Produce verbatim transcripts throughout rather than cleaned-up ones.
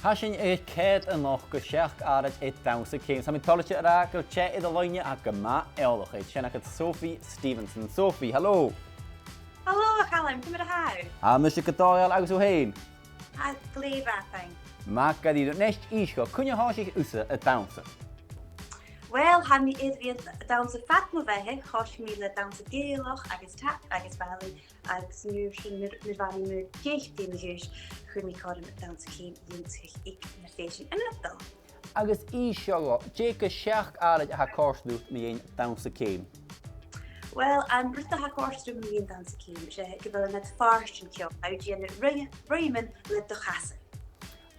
Tha sinn air cead a-nochd gu seachd àraid air Dannsa Ceum. Tha mi toilichte a ràdh gu bheil tè air an loidhne a tha gu math eòlach air. Sin agad Sophie Stevenson. Sophie, hello. Hello, a Chaluim, ciamar a tha thu? Tha mise gu dòigheil agus thu fhèin? Tha, glè mhath, thank you. Math dha-rìribh. Nis, innis dhomh, cuin a thòisich thusa a' dannsa? Well, tha mi air a bhith a' dannsa fad mo bheatha, thòisich mi le dannsa Gàidhealach agus tap agus ballet, agus an uair sin, nuair, nuair a bha mi mu dheich bliadhna a dh'aois, chuir mi cothrom Dannsa Ceum ionnsachadh aig na fèisean ionadail. Agus innis dhomh, dè gu seachd àraid a tha còrdadh riut mu dheidhinn Dannsa Ceum? Well, an rud a tha còrdadh rium mu dheidhinn Dannsa Ceum, 's e gu bheil e nad phàirt den cheòl, tha thu a' dèanamh ruithean, ruithean le do chasan.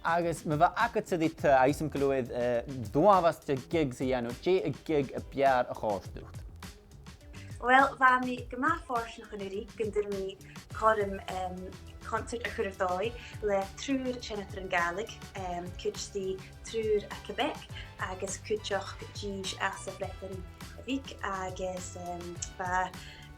Agus ma bha agadsa ri taghadh, tha fhios agam gu bheil, eh, uabhas de gigs a dhèanamh, dè a' gig a b' fheàrr a chòrd riut? Well, bha mi gu math fortanach an-uiridh gun d' fhuair mi cothrom, em, concert a chur air dòigh le triùir seinneadairean Gàidhlig, em, cuid de thriùir à Quebec agus cuideachd dithis às a' Bhreatainn Bhig agus, em, bha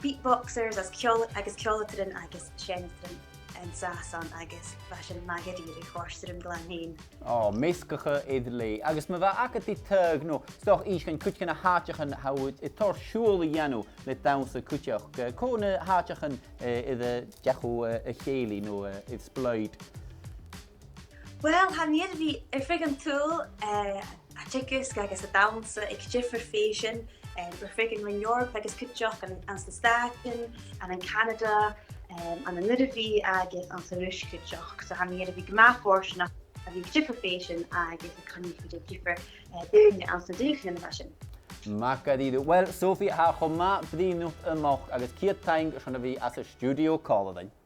beatboxers agus ceòl-, agus ceòladairean agus seinneadairean an sàs ann agus bha sin math dha-rìribh, chòrd e rium glan fhèin. Ò, measgachadh air leth. Agus ma bha agad ri taghadh, no, 's dòcha, innis dhuinn cuid de na h-àiteachan a tha thu a' toirt sùil a dhèanamh le dannsa cuideachd, eh, cò na h-àiteachan, eh, air an deach thu, eh, a chèilidh no, eh, a splaoid? Well, tha mi air a bhith air feadh an t-saoghail, eh, a' teagasg agus a' dannsa aig diofar fèisean, em, air feadh an Roinn Eòrpa agus cuideachd ann, anns na Stàitean, ann an Canada, em, ann an Nirribhidh agus anns an Ruis cuideachd. So tha mi air a bhith gu math fortanach a bhith aig diofar fèisean agus a' coinneachadh ri diofar, eh, daoine anns na dùthchannan a bha sin. Math dha-rìribh. Well, Sophie, tha e cho math bruidhinn riut a-nochd agus ceud taing airson a bhith anns an stiùidio còmhla rinn.